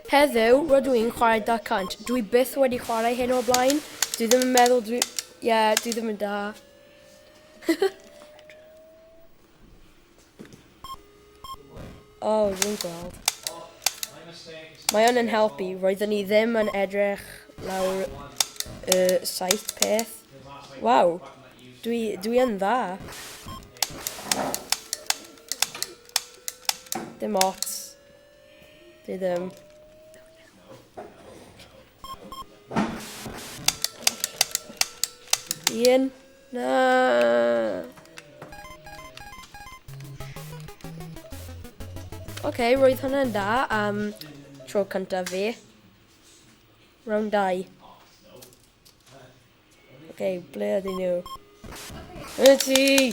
Heddiw, rydw i'n chwarae Duck Hunt. Dwi byth wedi chwarae hyn o'r blaen. Dwi ddim yn meddwl dwi... Ie, yeah, dwi ddim yn da. Oh, dwi'n gweld. Mae hwn yn helpu. Roeddwn ni ddim yn edrych lawr y site peth. Waw, dwi yn dda. Dim ots. Dwi ddim. Un. Na. Oce, okay, roedd hwnna'n dda am tro cyntaf fi. Round 2. Oce, okay, ble ydyn nhw? Y ti!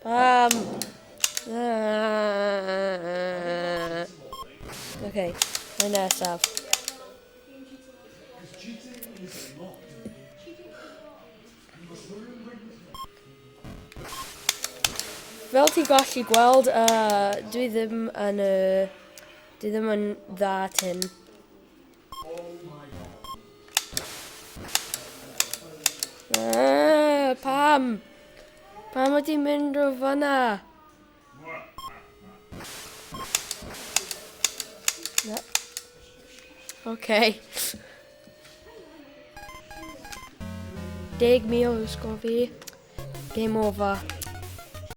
Pam! Oce, okay, mae nesaf. Fel ti'n gallu gweld, dwi ddim yn dwi ddim yn dda at hyn. Pam? Pam wyt ti'n mynd o fanna? Na. Okay. 10,000 o sgôr fi. Game over.